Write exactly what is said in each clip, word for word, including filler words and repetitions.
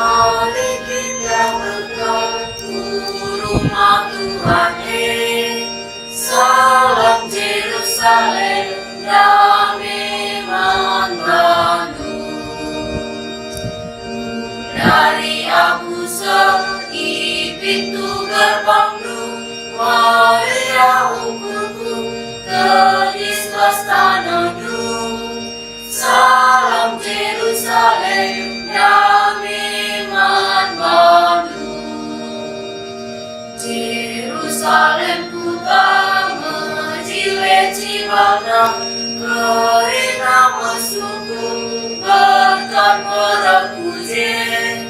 Mari kita bekal ku rumah Tuhan e. Salam Jerusalem, dame man bandu. Dari aku seh i pintu gerbangnu, meriah ukurku, tedis bas tanahndu. Salam Jerusalem, dame man bandu. Jerusalem kuta mejile cibalna, kerina mesungkun berkat merahku je.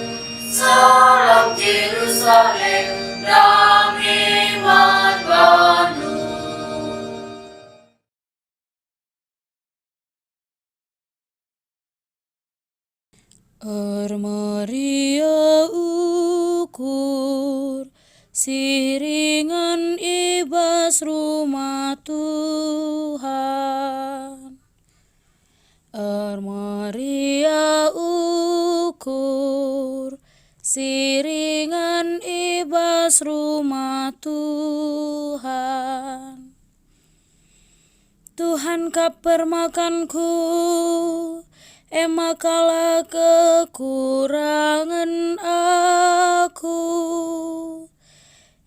Salam Jerusalem, dame man bandu. Ermeriah ukur si ringan i bas rumah Tuhan. Ermeriah ukur si ringan i bas rumah Tuhan. Tuhan kap permakanku, e maka la kekurangen aku.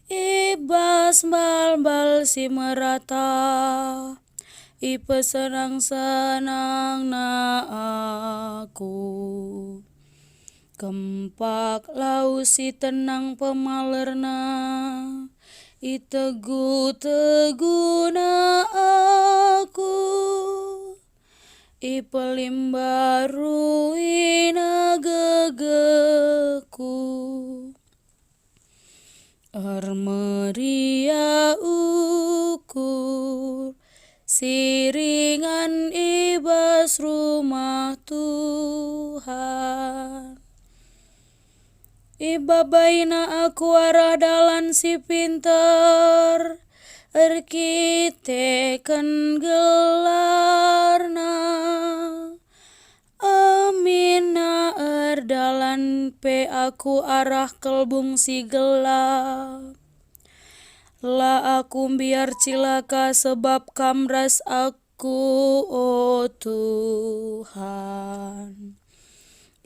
I bas mbal-mbal si merata, ipesenang-senangna aku. Kempak lau si tenang pemalerna, itegu-teguna aku, ipelimbaruina gegehku. Ermeriah ukur si ringan i bas rumah Tuhan. Ibabaina aku arah dalan si pinter, erkiteken gelarna. Aminna erdalan pe aku arah kelbung si gelap. La aku mbiar cilaka sebab Kam ras aku, o Tuhan.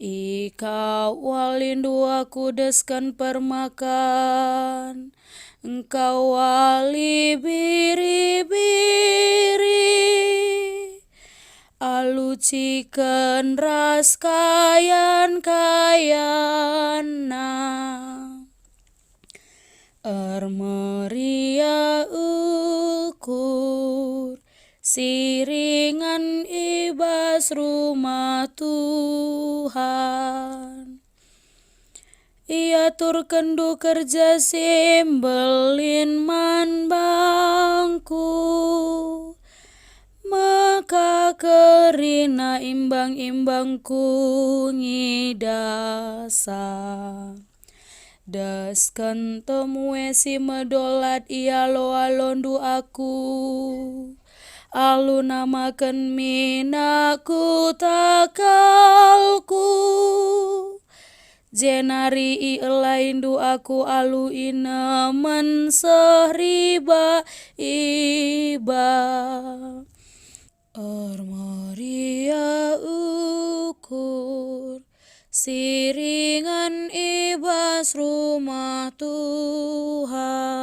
I Kau walindu aku desken permakan, Engkau wali biri-biri. Alu ciken ras kayan-kayanna. Ermeriah ukur si ringan i bas rumah Tuhan. IaturkenNdu kerja si mbelin man bangku, maka kerina imbang-imbangku ngidasa. Desken temue si medolat ialo-alondu aku, alu namaken minakku takalku. Jenari ielaindu aku alu inemen seh riba-iba. Ermeriah ukur si ringan i bas rumah Tuhan.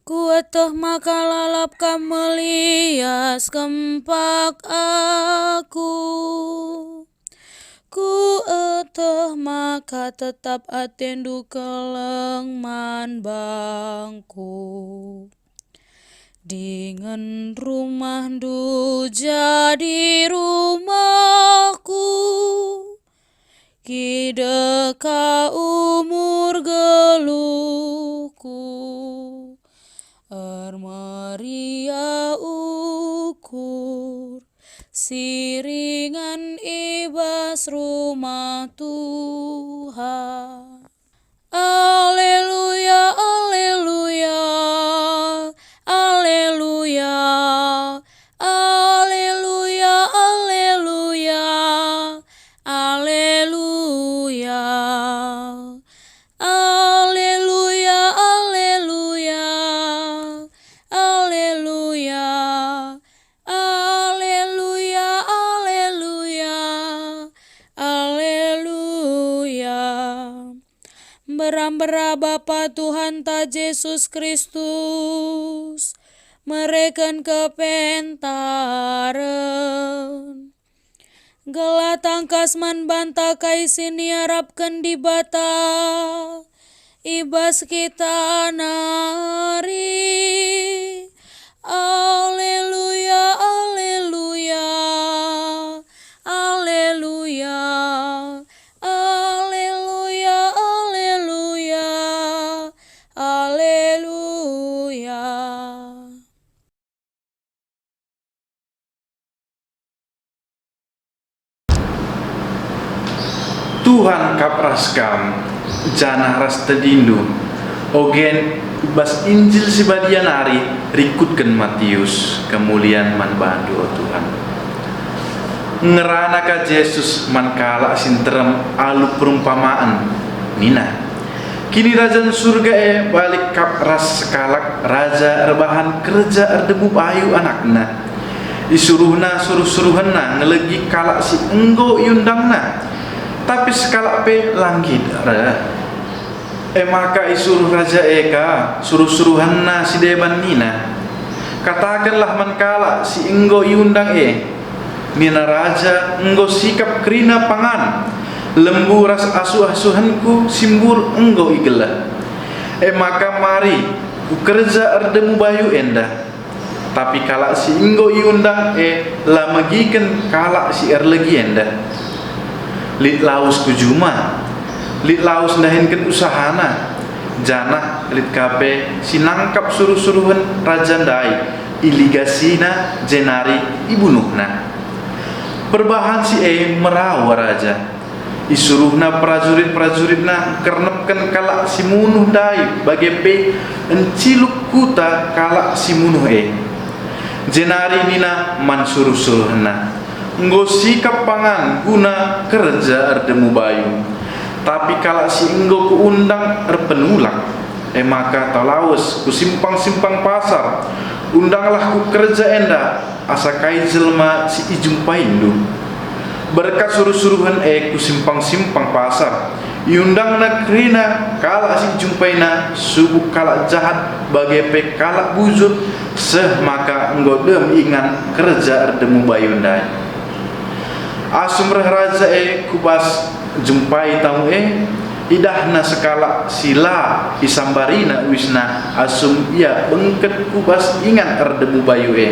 Kueteh maka lalap Kam melias kempak aku. Kueteh maka tetap ateNdu keleng man bangku. Dingen rumahNdu jadi rumahku. Kideka umur geluhku, ermeriah ukur si ringan i bas rumah Tuhan. Aleluya, aleluya, aleluya, aleluya, aleluya, aleluya. Bapa Tuhanta Jesus Kristus mereken kepentaren. Gelah tangkas man banta kai si niarapken Dibata i bas kita nari. Aleluya, aleluya, aleluya, aleluya, aleluya, aleluya. Tuhan kap ras kam, janah ras tedindu. Ogen i bas Injil si Badia nari rikutken Matius. Kemulian man bandu, o Tuhan. Ngerana ka Jesus man kalak si nterem alu perumpamaan, nina, "Kinirajan Surga e balik kap ras sekalak raja erbahan kerja erdemu bayu anakna. Isuruhna suruh-suruhenna ngelegi kalak si enggo iundangna, tapi sekalak pe la nggit reh. E maka isuruh raja e ka suruh-suruhenna si deban nina, 'Katakenlah man kalak si enggo iundang e, nina raja, enggo sikap kerina pangan, lembu ras asuh-asuhenku si mbur enggo igeleh. E maka mari, kukerja erdemu bayu enda.' Tapi kalak si enggo iundang e la megiken kalak si erlegi enda. Lit lawes ku juma, lit lawes ndahinken usahana, janah lit ka pe si nangkap suruh-suruhen raja ndai, iligasina jenari ibunuhna. Perbahan si e merawa raja. Isuruhna perajurit-perajuritna ngkernepken kalak si munuh ndai bage pe enciluk kuta kalak si munuh e. Jenari nina man suruh-suruhenna, 'Enggo sikap pangan guna kerja erdemu bayu, tapi kalak si enggo kuundang erpenulak. E maka tah lawes ku simpang-simpang pasar, undanglah ku kerja enda asa kai jelma si ijumpaindu.' Berkat suruh-suruhen e ku simpang-simpang pasar, iundangna kerina kalak si ijumpaina, subuk kalak jahat bage pe kalak bujur, seh maka enggo dem ingan kerja erdemu bayu ndai. Asum reh raja e ku bas jumpai tamu e, idahna sekalak si la isambarina uisna asum ia bengket ku bas ingan erdemu bayu e.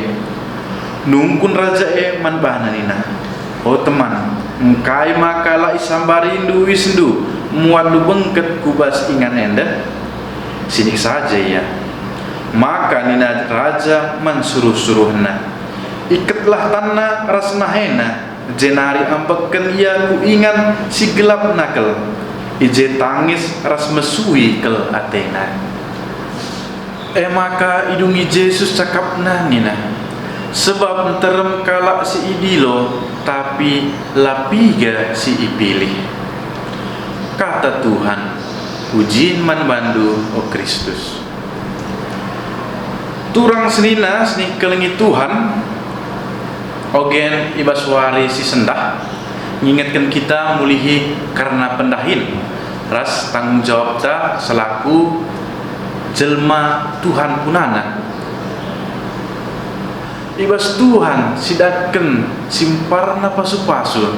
Nungkun raja e man bana nina, 'O teman, engkai maka la isambarindu uisndu muatndu bengket ku bas ingan enda?' Sinik saja ia. Maka nina raja man suruh-suruhenna, 'Iketlah tanna ras nahena, jenari ambekken ia ku ingan si gelapna kal. I je tangis ras mesui kal atena.' E maka idungi Jesus cakapna nina, 'Sebab nterem kalak si idilo, tapi la piga si ipilih.' Kata Tuhan. Pujin man bandu, o Kristus. Turang senina senikelengi Tuhan, ogen i bas wari si sendah, ngingetken kita mulihi kerna pendahin ras tanggung jawabta selaku jelma Tuhan punana. I bas Tuhan sidatken simparna pasu-pasu,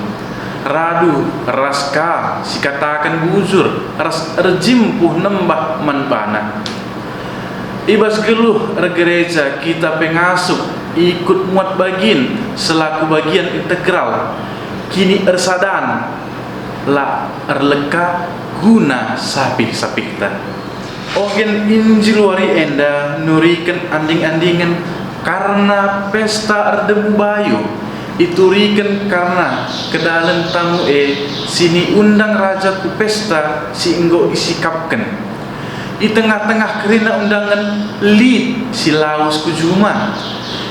radu ras ka sikataken bujur ras erjimpuh nembah man baNa. I bas geluh ergereja kita pe ngasup ikut muat bagin selaku bagian integral kiniersadan la erleka guna sapih-sapihta. Ogen Injil wari enda nuriken anding-andingen kerna pesta erdemu bayu, ituriken kerna kedalen tamu e si niundang raja ku pesta si enggo isikapken. I tengah-tengah kerina undangen lit si lawes ku juma,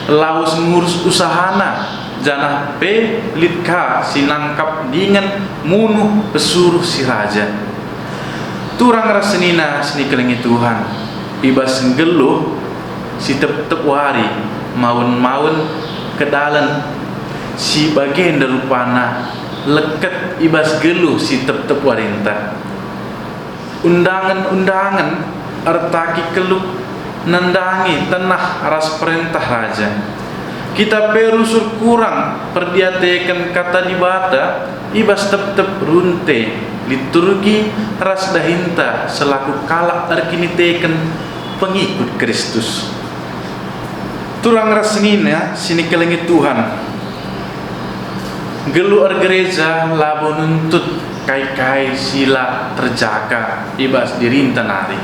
lawes ngurus usahana, janah pe lit ka si nangkap dingen munuh pesuruh si raja. Turang ras senina si nikelengi Tuhan, i bas nggeluh si tep-tep wari, mawen-mawen kedalen si bagenda rupana leket i bas geluh si tep-tep warinta. Undangen-undangen ertaki keluk nandangi tenah ras perentah raja. Kita pe rusur kurang perdiateken Kata Dibata i bas tep-tep runte, liturgi, ras dahinta selaku kalak erkiniteken pengikut Kristus. Turang ras senina si nikelengi Tuhan, nggeluh ergereja labo nuntut kai-kai si la terjaka i bas dirinta nari.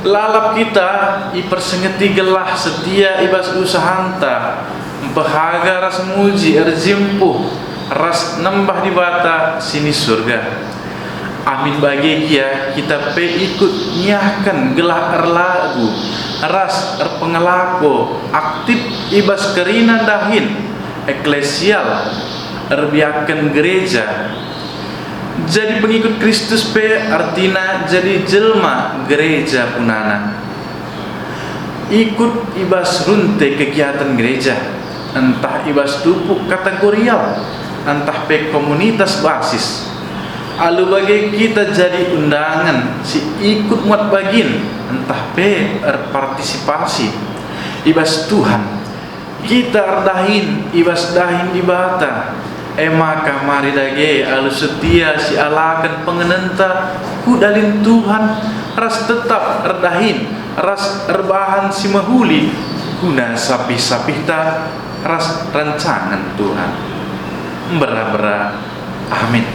Lalap kita ipersingeti gelah setia i bas usahanta, mpehaga ras muji, erjimpuh ras nembah Dibata si ni Surga. Amin bage gia kita pe ikut ngiahken gelah erlagu ras erpengelako aktip i bas kerina dahin eklesial erbiakken gereja. Jadi pengikut Kristus pe artina jadi jelma gereja punana. Ikut i bas runte kegiaten gereja, ntah i bas tupuk kategorial, ntah pe komunitas basis. Alu bage kita jadi undangen si ikut muat bagin, ntah pe erpartisipasi i bas Tuhan. Kita erdahin i bas dahin Dibata, e maka mari dage alu setia sialaken pengenenta ku dahin Tuhan, ras tetap erdahin ras erbahan si mehuli guna sapih-sapihta ras rancangen Tuhan. Mbera-mbera. Amin.